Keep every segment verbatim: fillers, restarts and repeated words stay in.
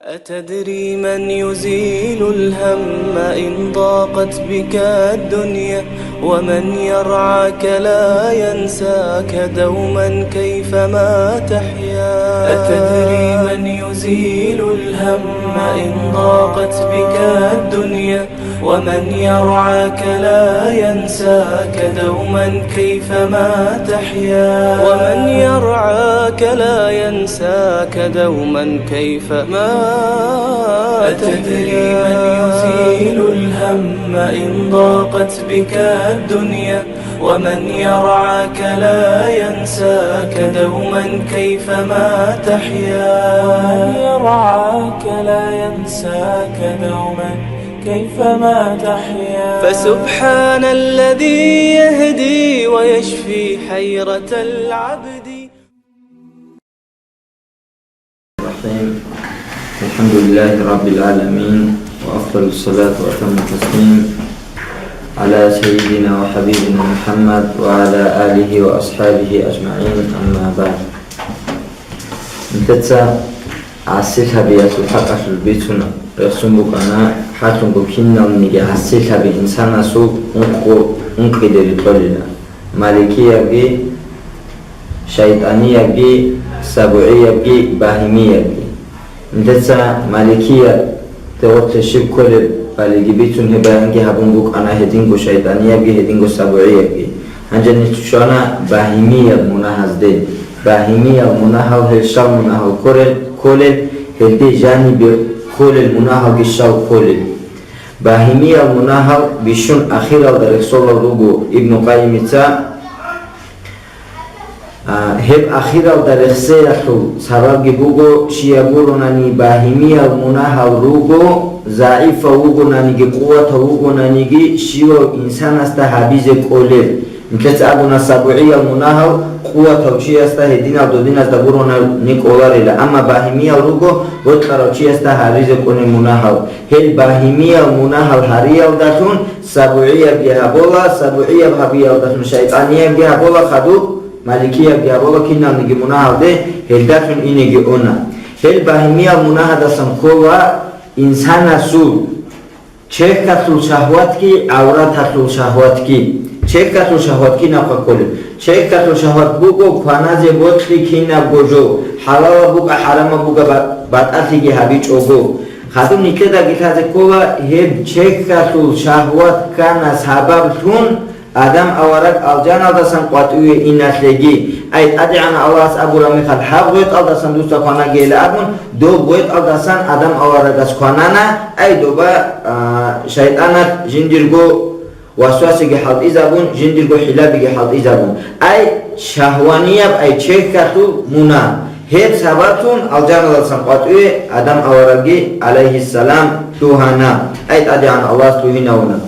أتدري من يزيل الهم إن ضاقت بك الدنيا؟ ومن يرعاك لا ينساك دوما كيفما تحيا. أتدري من يزيل الهم إن ضاقت بك الدنيا؟ ومن يرعاك لا ينساك دوما كيفما تحيا. ومن يرعاك لا ينساك دوما كيفما. أتدري من يزيل الهم إن ضاقت بك الدنيا؟ ومن يرعاك لا ينساك دوما كيفما تحيا. ومن يرعاك لا ينساك دوما كيفما تحيا. فسبحان الذي يهدي ويشفي حيرة العبد. الرحيم. الحمد لله رب العالمين، وأفضل الصلاة وأتم التسليم على سيدنا وحبيبنا محمد وعلى آله وأصحابه أجمعين، أما بعد. Нилъеца гӀасилъабиялъул хӀакъалъулъ бицун рехсон букӀана, хӀакълъунго киналниги гӀасилъаби инсанасул ункъго ункъиде рикьолила: маликиябги, шайтӀаниябги, сабугӀиябги, багьимиябги. Нилъеца маликияб тегъорлъе щиб кколеб балиги бицун, гьеб баянги гьабун букӀана, гьединго шайтӀаниябги, гьединго сабугӀиябги. Гьанже нилъ щвана багьимияб мунагьазде. Багьимиял мунагьал гьел щал мунагьал кколел, кколел, гьелде жанибе кколел мунагьалги щал кколел. Багьимиял мунагьал бищун ахиралда рехсолел руго Ибну Къайимица. А, гьеб ахиралда рехсеялъул сабабги буго, щай гуронани багьимиял мунагьал руго, загӀипав вугонаниги, къуватав вугонаниги, щивав инсанасда гьабизе кӀолел. Нилъеца абуна, сабугӀиял мунагьал къуватав чиясда, гьединал додиназда гуронани кӀоларила, амма багьимиял руго бокьарав чиясда гьаризе кӀолел мунагьал. Гьел багьимиял мунагьал гьариялдалъун сабугӀиябги гьабола, сабугӀияб гьабиялдалъун шайтӀаниябги гьабола, хадуб маликиябги гьабола, киналниги мунагьалде гьелдалъун инеги уна. Гьел багьимиял мунагьадасан ккола инсанасул чехьалъул шагьватги, гӀавраталъул шагьватги. Чехьалъул шагьват кинабха кколеб? Чехьалъул шагьват буго кваназе бокьи кинабго жо, хӀалалаб буго, хӀарамаб буго, ба-, батӀалъиги гьабичӀого. Хадуб нилъедаги лъазе ккола, гьеб чехьалъул шагьват ккана сабаблъун Адам авараг алжаналдасан къватӀиве иналъеги. Ай, ТӀадегӀанав Аллагьас абураб мехалъ, гьаб гъветӀалдасан дуца кванагейилан абун, доб гъветӀалдасан Адам аварагас кванана, ай, доба, а, шайтӀанас жиндирго васвасиги хӀалтӀизабун, жиндирго хӀилабиги хӀалтӀизабун. Ай, шагьванияб, ай, чехьалъул мунагь. Гьеб сабаблъун алжаналдасан къватӀиве Адам аварагги, гӀалайгьиссалам, лъугьана. Ай, ТӀадегӀанав Аллагьас лъугьинавуна.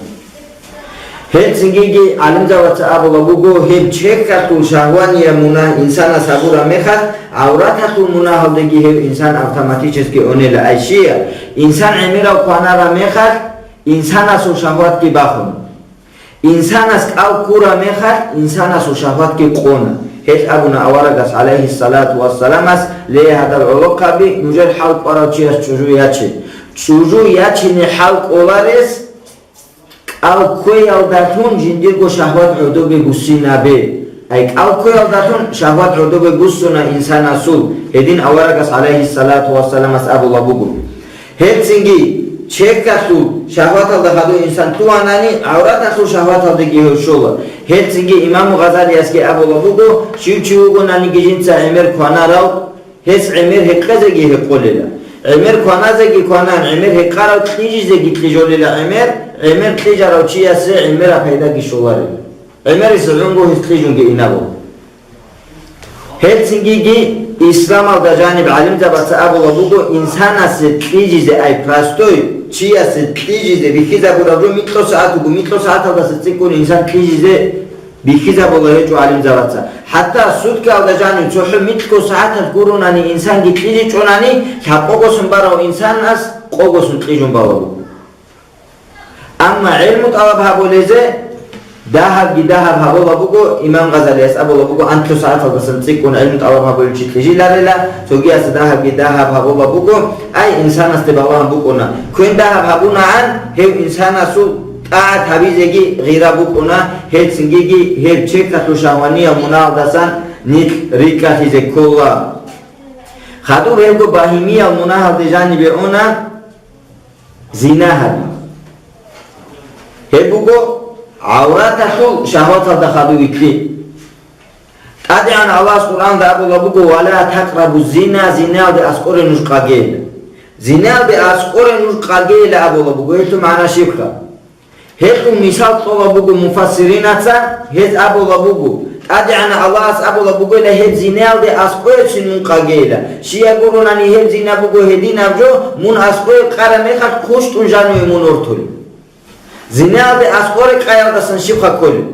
Гьелцинги гӀалимзабаца абула буго, гьеб чехьалъул шагьванияб мунагь инсанас гьабураб мехалъ, гӀавраталъул мунагьалдеги гьев инсан автоматически унела. Ай, щай? Инсан гӀемерав кванараб мехалъ, инсанасул шагьватги бахуна. Инсанас кӀал ккураб мехалъ, инсанасул шагьватги къона. Гьелъ абуна аварагас, гӀалайгьиссалату вассаламас: «Ле, гьадал гӀолохъаби, нужер хӀал кӀварав чияс чӀужу яче. ЧӀужу ячине хӀал кӀоларес кӀал кквеялдалъун жиндирго шагьват гӀодобе гуссинабе». Ай, кӀал кквеялдалъун шагьват гӀодобе гуссуна инсанасул, гьедин аварагас, гӀалайгьиссалату вассаламас, абула буго. Гьелцинги чехьалъул шагьваталда хадув инсан лъугьанани, гӀавраталъул шагьваталдеги гьев щола. Гьелцинги имаму Гъазалиясги абула буго, щив чи вугонаниги жинца гӀемер кванарав, гьес гӀемер гьекъезеги гьекъолила. ГӀемер кваназеги кванан, гӀемер гьекъарав кьижизеги кьижолила гӀемер, гӀемер кьижарав чиясе гӀемераб пайдаги щоларила. ГӀемерисел гӀумру гьес кьижунги инабула. Гьелцинги исламалда жаниб гӀалимзабаца абула буго, инсанасе кьижизе, ай, простой чиясе кьижизе бихьизабураб жо микьго сагӀат буго, микьго сагӀаталдаса цӀикӀкӀун инсан кьижизе бихьизабула гьечӀо гӀалимзабаца. ХӀатта суткиялда жанив цохӀо микьго сагӀаталъ гуронани инсанги кьижичӀонани, лъабкъого сон барав инсанас къого сон кьижун бала буго. Амма гӀелму тӀалаб гьабулезе Дагьабги дагьаб гьабула буго, имам Гъазалияс абула буго, анлъго сагӀаталдасан цӀикӀкӀун гӀилму тӀалаб гьабулев чи лъижиларила, цогияс дагьабги дагьаб гьабула буго, ай, инсанасде балагьун букӀуна. Квен дагьаб гьабунагӀан, гьев инсанасул тӀагӀат гьабизеги гъира букӀуна, гьелцинги гьеб чехьалъул шагьваниял мунагьалдасан нилъ рикӀкӀалъизе ккола. Хадуб гьебго багьимиял мунагьалде жанибе уна, зина гьаби. Гьеб буго гӀавраталъул шагьваталда хадув вилълъи. ТӀадегӀан Аллагьас Къуръанда абула буго: «Ва ла такърабу зина», зинаялде аскӀоре нуж къагейила. Зинаялде аскӀоре нуж къагейила абула буго, гьелъул магӀна щибха? Гьелъул мисал кьола буго муфассиринаца, гьез абула буго, ТӀадегӀан Аллагьас абула бугила гьеб зинаялде аскӀоецин мун къагейила. Щай гурунани гьеб зина буго гьединаб жо, мун аскӀое къараб мехалъ хъущтӀун жаниве мун ортулеб. Зинаялде аскӀоре къаялдасан щибха кколеб?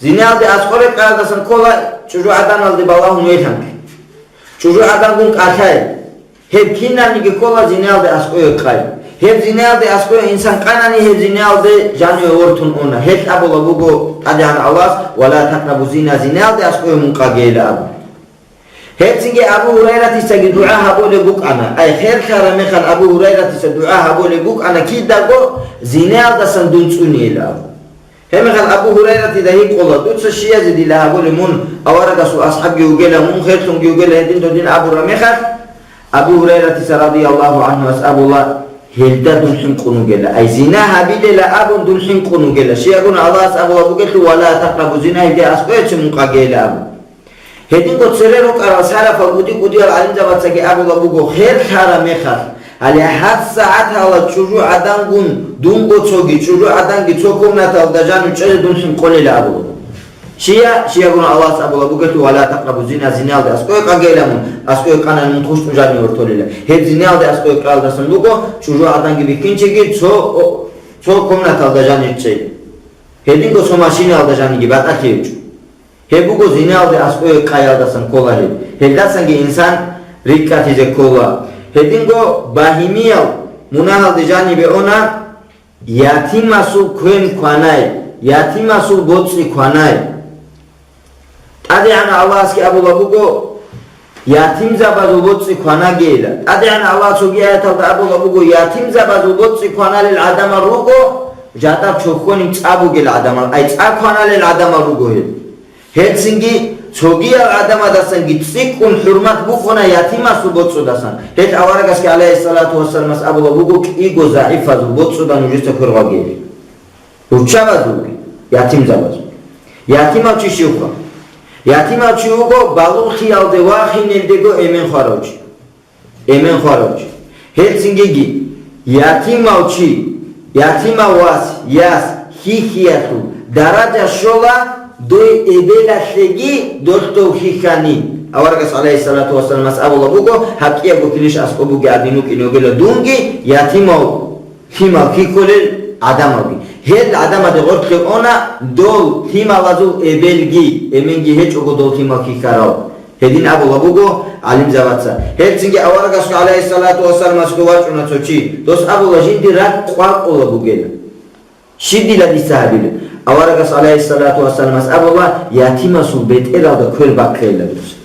Зинаялде аскӀоре къаялдасан ккола чӀужугӀаданалде балагьун велъанги. ЧӀужугӀадангун кӀалъай. Гьеб кинабниги ккола зинаялде аскӀое къай. Гьеб зинаялде аскӀое инсан къанани, гьеб зинаялде жаниве вортун уна. Гьелъ абула буго ТӀадегӀан Аллагьас: «Ва ла такърабу зина», зинаялде аскӀое мун къагейила абу. Гьебцинги Абу Гьурайратисаги дугӀа гьабулеб букӀана. Ай, херлъараб мехалъ Абу Гьурайратиса дугӀа гьабулеб букӀана, кидаго зинаялдасан дун цӀунейила абу. Гьебмехалъ Абу Гьурайратида гьикъула: «Дуца щиязе дила гьабулеб, мун аварагасул асхӀабги вугела, мун херлъунги вугела гьедин додин», абураб мехалъ, Абу Гьурайратица радияллагьу гӀанхуяс абула: «Гьелда дун хӀинкъун вугела». Ай, зина гьабилела абун дун хӀинкъун вугела. Щай гурун Аллагьас абула бугелъул: «Ва ла такърабу зина», гьелде аскӀоецин мун къагейила абун. Гьединго цере рукӀарал салафал кӀуди-кӀудиял гӀалимзабацаги абула буго, херлъараб мехалъ, гьале гьабсагӀат гьала чӀужугӀадангун дунго цоги, чӀужугӀаданги цо комнаталда жанив чӀезе дун хӀинкъулила абула. Щай, щай гурун Аллагьас абула бугелъул: «Ва ла такърабу зина», зинаялде аскӀое къагейила мун, аскӀое къанани мун хъущтӀун жаниве вортулила. Гьеб зинаялде аскӀое къаялдасан буго чӀужугӀаданги бихьинчиги цо, о, цо комнаталда жанив чӀей. Гьединго цо машинаялда жаниги батӀалъи гьечӀо. Гьеб буго зинаялде аскӀое къаялдасан ккола гьеб. Гьелдасанги инсан рикӀкӀалъизе ккола. Гьединго багьимиял мунагьалде жанибе уна, ятимасул квен кванай, ятимасул боцӀи кванай. ТӀадегӀанав Аллагьасги абула буго, ятимзабазул боцӀи кванагейила. ТӀадегӀанав Аллагь цоги аяталда абула буго, ятимзабазул боцӀи кваналел гӀадамал руго, жадаб чохьониб цӀа бугел гӀадамал, ай цӀа кваналел гӀадамал руго гьел. Гьелцинги цогиял гӀадамадасанги цӀикӀкӀун хӀурмат букӀуна ятимасул боцӀудасан. Гьел аварагасги, гӀалайгьиссалату вассаламас, абула буго, кӀиго загӀипазул боцӀуда нужеца квергъагейин. Руччабазулги, ятимзабазулги. Ятимав чи щивха? Ятимав чи вуго балугълъиялде вахинелдего эмен хварав чи. Эмен хварав чи. Гьелцинги ятимав чи, ятимав вас, яс, хьихьиялъул даража щола дой эбелалъеги долъ дов хьихьани. Аварагас, гӀалайгьиссалату вассаламас, абула буго, гьаб кӀиябго киниш аскӀоб бугеб гӀадин вукӀине вугила дунги ятимав лъимал хьихьулел гӀадамалги. Гьел гӀадамазде гъоркье уна дол лъималазул эбелги, эменги гьечӀого дол лъимал хьихьарал. Гьедин абула буго гӀалимзабаца. Гьелцинги аварагасул, гӀалайгьиссалату вассаламасго, вачӀуна цо чи. Дос абула, жинди ракӀ къвакӀула бугела. Щиб дила дица гьабилеб? Аварагас, гӀалайгьиссалату вассаламас, абула, ятимасул бетӀералда квер бахъейила дос.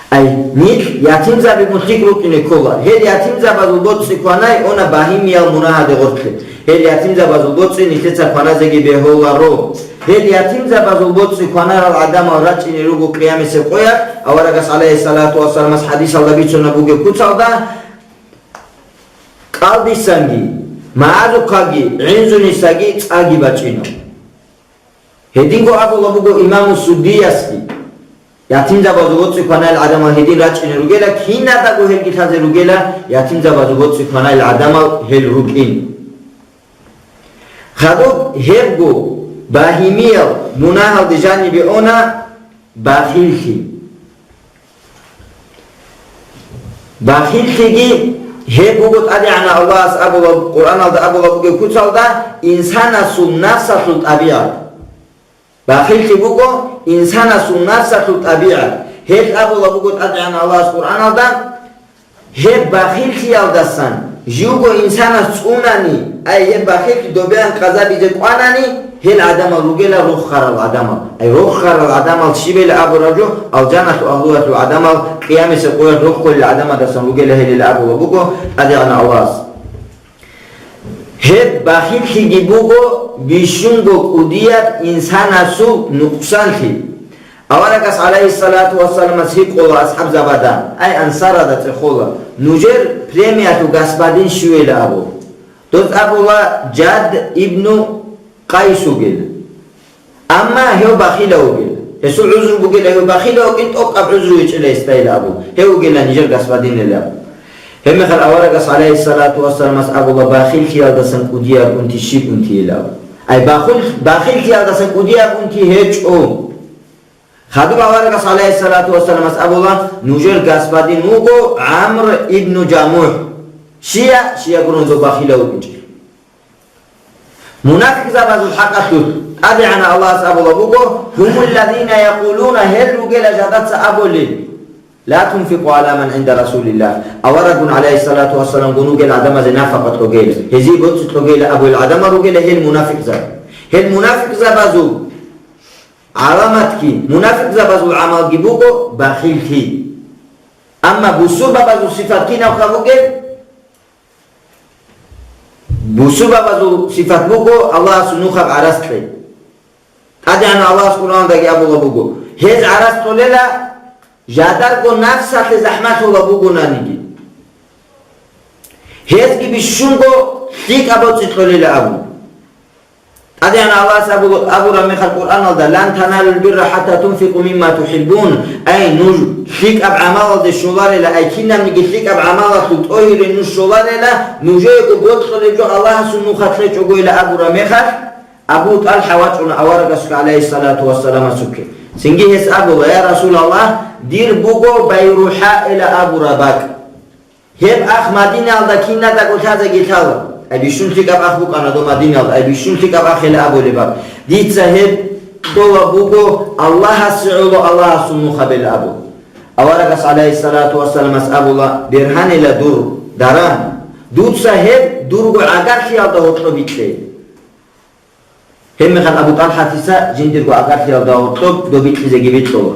Ай, нилъ ятимзабигун лъикӀ рукӀине ккола. Гьел ятимзабазул боцӀи кванай уна багьимиял мунагьаде гъоркье. Гьел ятимзабазул боцӀи нилъеца кваназеги бегьуларо. Гьел ятимзабазул боцӀи кванарал гӀадамал рачӀине руго къиямасеб къоялъ, аварагас, гӀалайгьиссалату вассаламас, хӀадисалда бицунеб бугеб куцалда, кӀалдисанги, магӀазухъаги, гӀинзунисаги цӀаги бачӀинаб. Гьединго абула буго имаму Суддиясги, ятимзабазул боцӀи кванал гӀадамал гьедин рачӀине ругела, киназдаго гьелги лъазе ругела, ятимзабазул боцӀи кванал гӀадамал гьел рукӀин. Хадуб гьебго багьимиял мунагьалде жанибе уна бахиллъи. Бахиллъиги гьеб буго ТӀадегӀанав Аллагьас абула, Къуръаналда абула бугеб куцалда, инсанасул нафсалъул тӀабигӀат. Бахиллъи буго инсанасул нафсалъул тӀабигӀат. Гьел абула буго ТӀадегӀанав Аллагьас Къуръаналда, гьеб бахиллъиялдасан живго инсанас цӀунани, ай гьеб бахиллъи добеян къазабизе кӀванани, Гьел гӀадамал ругела рохарал гӀадамал. Ай, рохарал гӀадамал щибел абураб жо, алжаналъул агьлуялъул гӀадамал, къиямасеб къоялъ рохулел гӀадамаздасан ругела гьелил абула буго ТӀадегӀанав Аллагьас. Гьеб бахиллъиги буго бищунго кӀудияб инсанасул нукъсанлъи. Аварагас, гӀалайгьиссалату вассаламас, гьикъула асхӀабзабада, ай, ансарада цӀехола, нужер племялъул господин щивела абу. Доз абула Жад ибну Къайс вугел. Амма гьев бахилав вугел. Гьесул гӀузру бугела, гьев бахилав вукӀин, тӀокӀаб гӀузру гьечӀила гьесдайила абу. Гьев вугела нижер господинила абу. Гьебмехалъ аварагас, гӀалайгьиссалату вассаламас, абула, бахиллъиялдасан кӀудияб унти щиб унтийила абу. Ай, бахул-, бахиллъиялдасан кӀудияб унти гьечӀо. Хадуб аварагас, гӀалайгьиссалату вассаламас, абула, нужер господин вуго ГӀамр ибну ЖамухӀ. Щия, щия гурун дов бахилав вукӀинчӀел. Мунафикъзабазул хӀакъалъулъ ТӀадегӀанав Аллагьас абулаб буго: «Гьумуллазина якъулуна», гьел ругела жадаца абулел: «Ла тунфикъу гӀала ман гӀинда Расулиллагь», авараггун, гӀалайгьиссалату вассаламгун, вугел гӀадамазе нафакъа кьогейила, гьезие боцӀи кьогейила абулел гӀадамал ругела гьел мунафикъзаби. Гьел мунафикъзабазул гӀаламатги, мунафикъзабазул гӀамалги буго бахиллъи. Амма бусурбабазул сипат кинабха бугеб? Бусурбабазул сипат буго Аллагьасул нухаб гӀарац кьей. ТӀадегӀанав Аллагьас Къуръандаги абулаб буго: «Гьез гӀарац кьолела, жадарго нафсалъе захӀмалъула бугонаниги. Гьезги бищунго лъикӀаб боцӀи кьолела», – абун. ТӀадегӀанав Аллагьас абу-, абураб мехалъ Къуръаналда: «Лан таналул бирра хӀатта тунфикъу мимма тухӀиббун», ай, нуж лъикӀаб гӀамалалде щоларела, ай, кинабниги лъикӀаб гӀамалалъул тӀогьире нуж щоларела, нужеего бокьулеб жо Аллагьасул нуха кьечӀогойила абураб мехалъ, Абу ТӀалхӀа вачӀуна аварагасухъе, гӀалайгьиссалату вассаламасухъе. Цинги гьес абула: «Я Расулаллагь, дир буго БайрухӀаила абураб бакӀ. Гьеб ах Мадинаялда кинадаго лъазеги лъала». Ай бищун лъикӀаб ах букӀана дов Мадинаялда, ай бищун лъикӀаб ахила абулеб бакӀ. Дица гьеб кьола буго Аллагьасе гӀоло Аллагьасул нухабила абу. Аварагас, гӀалайгьиссалату вассаламас, абула: «Бергьанила дур даран, дуца гьеб дурго гӀагарлъиялда гьоркьоб бикье». Гьебмехалъ Абу ТӀалхӀатица жиндирго гӀагарлъиялда гьоркьоб доб бикьизеги бикьула.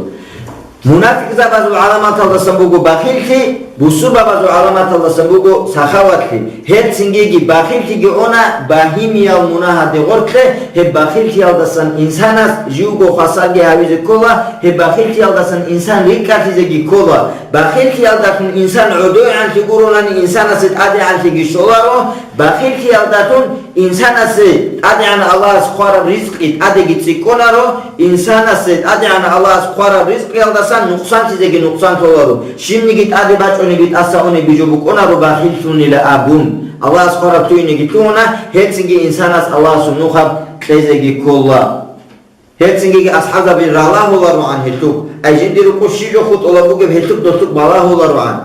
Мунафикъзабазул гӀаламаталдасан буго бахиллъи, бусурбабазул гӀаламаталдасан буго сахаватлъи. Гьеб цингиги бахиллъиги она багьимиял мунагьаде гъоркье, гьеб бахиллъиялдасан инсанас живго хвасарги гьавизе ккола, гьеб бахиллъиялдасан инсан рикӀкӀалъизеги ккола. Бахиллъиялдалъун инсан гӀодойгӀанлъи гуронани, инсанасе тӀадегӀанлъиги щоларо, бахиллъиялдалъун Инсанасе ТӀадегӀан Аллагьас хъвараб ризкъи тӀадеги цӀикӀкӀунаро, инсанасе ТӀадегӀан Аллагьас хъвараб ризкъиялдасан нукъсанлъизеги нукъсан лъоларо, щибниги тӀаде бачӀунеб тӀаса унеб бижо букӀунаро бахиллъунила абун. Аллагьас хъвараб лъугьинеги лъугьуна, гьелцинги инсанас Аллагьасул нухаб кьезеги ккола. Гьелцинги асхӀабзаби ралагьулароан гьелъухъ, ай жиндир рукъу щиб жо хутӀулаб бугеб гьелъухъ досухъ балагьулароан.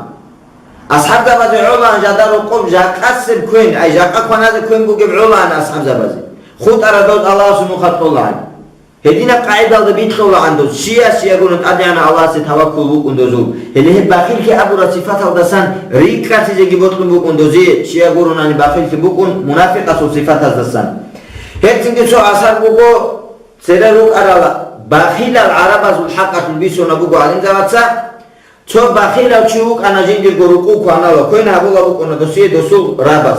АсхӀабзабазе гӀолаан жадар рокъоб жакъасеб квен, ай жакъа кваназе квен бугеб гӀолаан асхӀабзабазе. ХутӀараб дов Аллагьасул нуха кьолаан. Гьединаб къагӀидалда бикьулаан доз, чияс чияго ТӀадегӀанав Аллагьасе таваккул букӀун дозул. Гьеле гьеб бахиллъи абураб сипаталдасан рикӀкӀалъизеги бокьун букӀун дозе, чияг гуронани бахиллъи букӀун мунафикъасул сипатаздасан. Гьелцинги цо асар буго, Церер рукӀарал бахилал гӀарабазул хӀакъалъулъ бицунаб буго гӀалимзабаца, цо бахилав чи вукӀана жиндирго рукъу кванала, квен гьабулаб букӀуна досие досул рабаз.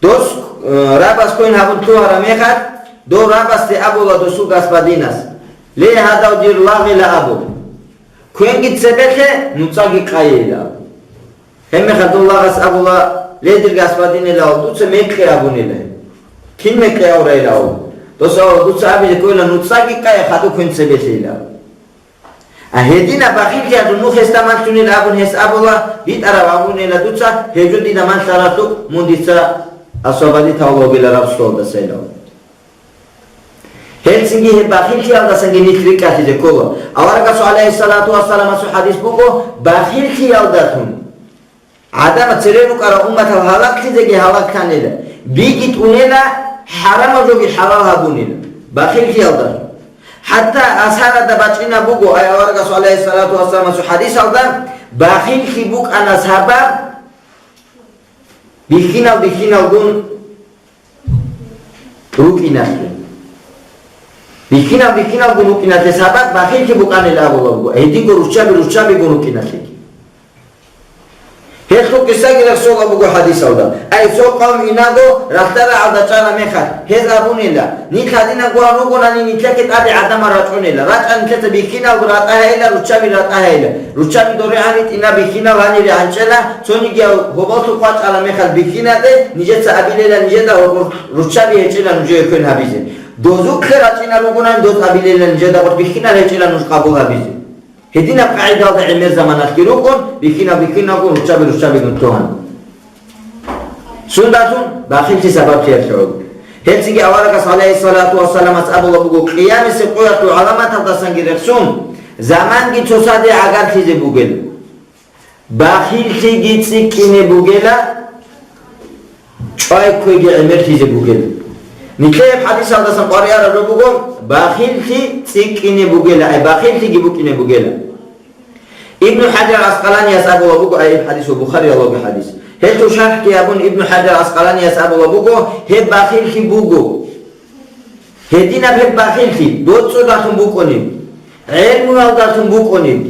Дос, э, рабаз квен гьабун лъугьараб мехалъ, дов рабасде абула досул господинас: «Ле, гьадав дир лагъила», – абу. «Квенги цебелъе, нуцӀаги къайила», – абу. Гьебмехалъ дов лагъас абула: «Ле, дир господинилав, дуца мекъи абунила». «Кин мекъи аврайилав?» Дос абула: «Дуца абизе ккойила, нуцӀаги къай, хадуб квен цебелъейилав». А гьединаб бахиллъиялъул нух гьесда малъунила абун гьес абула: «БитӀараб абунила дуца, гьеб жо дида малъаралъухъ мун дица освободить гьавула вугила рабствоялдасайилав». Гьелцинги гьеб бахиллъиялдасанги нилъ рикӀкӀалъизе ккола. Аварагасул гӀалайгьиссалату вассаламасул хӀадис буго, бахиллъиялдалъун гӀадамал церер рукӀарал умматал гьалаглъизеги гьалаглъанила, биги тӀунела, хӀарамал жоги хӀалал гьабунила, бахиллъиялдалъун. ХӀатта асарада бачӀинаб буго, ай аварагасул гӀалайгьиссалату вассаламасул хӀадисалда, бахиллъи букӀана сабаб, бихьинал-бихьиналгун рукӀиналъе. Бихьинал-бихьиналгун рукӀиналъе сабаб бахиллъи букӀанила абулеб буго, гьединго руччаби-руччабигун рукӀиналъеги. Гьелъул къисаги рехсола буго хӀадисалда. Ай, цо къавм инаго ралъдал рагӀалда чӀараб мехалъ, гьез абунила: «Нилъ гьадинаб гуран ругонани, нилъехъе тӀаде гӀадамал рачӀунела. РачӀа нилъеца бихьиналго ратӀа гьайила, руччаби ратӀа гьайила. Руччаби дорегӀан ритӀина, бихьинал гьанире гӀанчӀела, цонигияв гьоболлъухъ вачӀараб мехалъ бихьинатӀе, нижеца абилела нижеда гьоб-, руччаби гьечӀила нужее квен гьабизе. Дозухъе рачӀина ругонани, доз абилела нижеда гъорлъ бихьинал гьечӀила нуж къабул гьабизе». Гьединаб къагӀидалда гӀемер заманалъги рукӀун, бихьинал-бихьиналгун, руччаби-руччабигун лъугьана. Сундалъун? Бахиллъи сабаблъиялъ гӀоло. Гьелцинги аварагас, гӀалайгьиссалату вассаламас, абулеб буго, къиямасеб къоялъул гӀаламаталдасанги рехсон, заманги цоцаде гӀагарлъизе бугел. Бахиллъиги цӀикӀкӀине бугела, чӀвай кквеги гӀемерлъизе бугел. Нилъее гьеб хӀадисалдасан къваригӀараб жо буго, бахиллъи цӀикӀкӀине бугела, ай бахиллъиги букӀине бугела. Ибну ХӀажар Аскъаланияс абулеб буго, ай гьеб хӀадис ва Бухариялъулги хӀадис. Гьелъул шархӀги абун, Ибну ХӀажар Аскъаланияс абулеб буго, гьеб бахиллъи буго. Гьединаб гьеб бахиллъи боцӀцӀудалъун букӀунеб, гӀелмуялдалъун букӀунеб,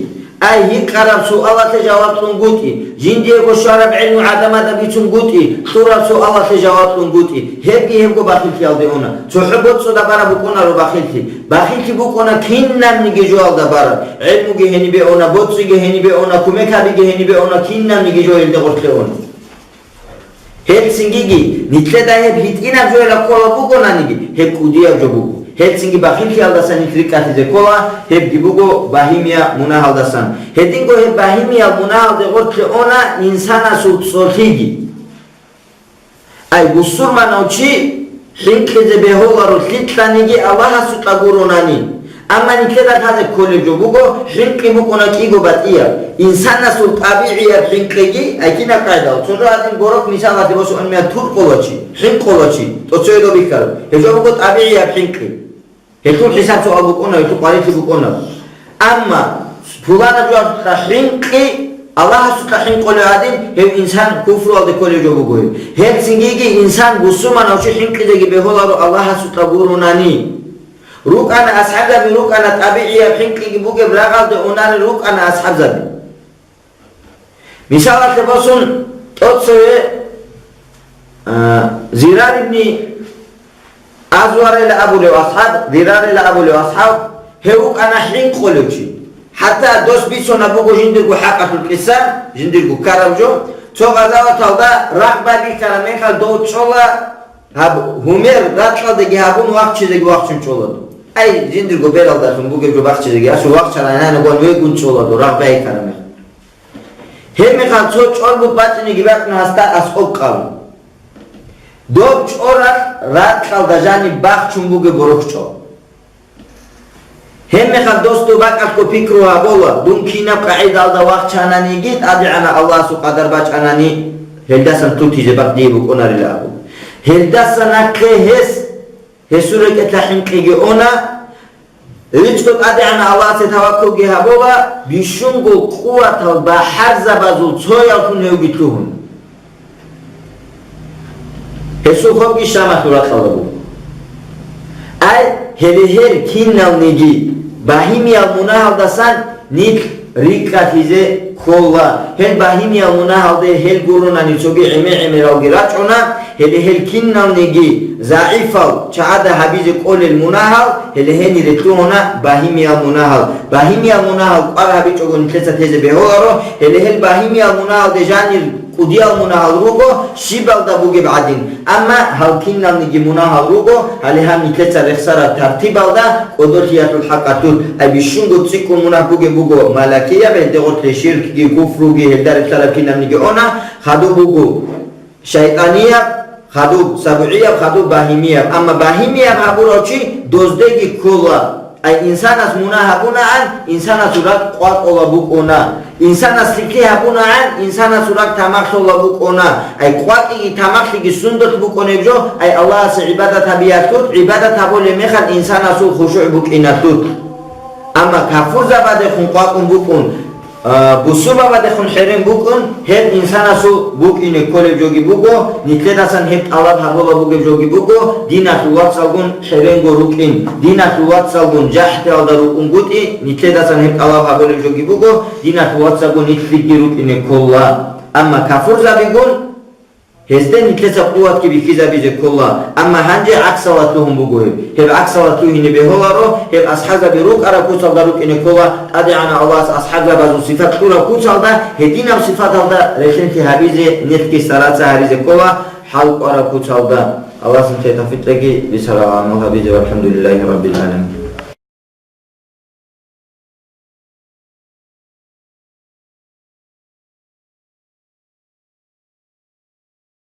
ай гьикъараб суалалъе жаваблъунгутӀи, жиндиего щвараб гӀелму гӀадамазда бицунгутӀи, кьураб суалалъе жаваблъунгутӀи, гьебги гьебго бахиллъиялде уна. ЦохӀо боцӀцӀуда бараб букӀунаро бахиллъи. Бахиллъи букӀуна кинабниги жоялда бараб. ГӀелмуги гьенибе уна, боцӀиги гьенибе уна, кумек гьабиги гьенибе уна, кинабниги жо гьелде гъорлъе уна. Гьелцинги нилъеда гьеб гьитӀинаб жоялда ккола бугонаниги, гьеб кӀудияб жо буго. Гьелцинги бахиллъиялдаса нилъ рикӀкӀалъизе ккола, гьебги буго багьимияб мунагьалдасан. Гьединго гьеб багьимиял мунагьалде гъорлъе уна инсанасул цолъиги. Ай, бусурманав чи хӀинкъизе бегьуларо лъикӀлъаниги Аллагьасукьа гуронани. Амма нилъеда лъазе кколеб жо буго, хӀинкъи букӀуна кӀиго батӀияб. Инсанасул тӀабигӀияб хӀинкъиги, ай кинаб къайдал, цо жо гьадин борок мисалалъе босун меял тур къоло чи, хӀинкъулев чи, тӀоцеве доб бихьараб. Гьеб жо буго тӀабигӀияб хӀинкъи. Гьелъул хӀисаб-суал букӀуна, гьелъул къварилъи букӀуна. Амма пуланаб жоялда хӀинкъи, Аллагьасукьа хӀинкъулев гӀадин, гьев инсан куфруялде кколев жо буго гьеб. Гьелцинги инсан бусурманав чи хӀинкъизеги бегьуларо Аллагьасукьа гуронани. РукӀана асхӀабзаби, рукӀана тӀабигӀияб хӀинкъиги бугеб рагъалде унарел рукӀана асхӀабзаби. Мисалалъе босун, тӀоцеве, а, Зирар ибни Азварила абулев асхӀаб, Зирарила абулев асхӀаб, гьев вукӀана хӀинкъулев чи. ХӀатта дос бицунаб буго жиндирго хӀакъалъулъ кьиса, жиндирго ккараб жо, цо гъазаваталда рагъ байбихьараб мехалъ дов чӀола гьаб гьумер ракьалдаги гьабун вахчизеги вахчун чӀола дов. Ай, жиндирго бералдалъун бугеб жо бахчизеги, асул вахчарай нанагун вегун чӀола дов, рагъ байбихьараб мехалъ. Гьебмехалъ цо чӀорбут бачӀинеги бачӀун гьасда аскӀоб къалун. Доб чӀоралъ ракьалда жаниб бахчун бугеб борохьчӀо. Гьебмехалъ дос доб бакӀалъго пикру гьабула, дун кинаб къагӀидалда вахчананиги, ТӀадегӀанав Аллагьасул къадар бачӀанани, гьелдасан тутизе бакъ дие букӀунарила абун. Гьелдаса нахъе гьес Гьесул рекӀелъа хӀинкъиги уна, рицӀго ТӀадегӀанав Аллагьасе таваккулги гьабула, бищунго къуватал бахӀарзабазул цояллъун гьевги лъугьун. Гьесул хобги Шамалъул ракьалда буго. Ай, гьеле гьел киналниги багьимиял мунагьалдасан нилъ рикӀкӀалъизе ккола. Гьел багьимиял мунагьалде гьел гуронани цоги гӀемер-гӀемералги рачӀуна, гьеле гьел киналниги загӀипал чагӀада гьабизе кӀолел мунагьал, гьеле гьенире лъугьуна багьимиял мунагьал. Багьимиял мунагьал кӀвар гьабичӀого нилъеца тезе бегьуларо, гьеле гьел багьимиял мунагьалде жанир кӀудиял мунагьал руго, щибалда бугеб гӀадин. Амма гьал киналниги мунагьал руго, гьале гьаб нилъеца рехсараб тартибалда кӀодолъиялъул хӀакъалъулъ, ай бищунго цӀикӀкӀун мунагь бугеб буго малакияб, гьелде гъорлъе ширкги, куфруги, гьелда релълъараб кинабниги уна, хадуб буго шайтӀанияб, хадуб сабугӀияб, хадуб багьимияб. Амма багьимияб гьабурав чи доздеги ккола. Ай инсанас мунагь гьабунагӀан, инсанасул ракӀ къвакӀула букӀуна. Инсанас лъикӀлъи гьабунагӀан, инсанасул ракӀ тамахлъула букӀуна. Ай къвакӀиги тамахлъиги сундулъ букӀунеб жо, ай Аллагьасе гӀибадат гьабиялъулъ, гӀибадат гьабулеб мехалъ инсанасул хушугӀ букӀиналъулъ. Амма кафурзабадехун къвакӀун букӀун, А, бусурбабазехун хӀерен букӀун, гьеб инсанасул букӀине кколеб жоги буго, нилъедасан гьеб тӀалаб гьабулеб бугеб жоги буго, диналъул вацалгун хӀеренго рукӀин, диналъул вацалгун жахӀтиялда рукӀунгутӀи, нилъедасан гьеб тӀалаб гьабулеб жоги буго, диналъул вацалгун нилъги рукӀине ккола. Амма кафурзабигун, гьезде нилъеца къуватги бихьизабизе ккола, амма гьанже гӀаксалда лъугьун буго гьеб. Гьеб гӀаксалда лъугьине бегьуларо, гьеб асхӀабзаби рукӀараб куцалда рукӀине ккола, ТӀадегӀанав Аллагьас асхӀабзабазул сифат кьураб куцалда, гьединаб сифаталда релълъинлъи гьабизе нилъги стараться гьаризе ккола, хӀал кӀвараб куцалда. Аллагьас нилъее тавфикъ кьеги, бицарал гӀамал гьабизе. ВалхӀамдулиллагьи раббил гӀаламин.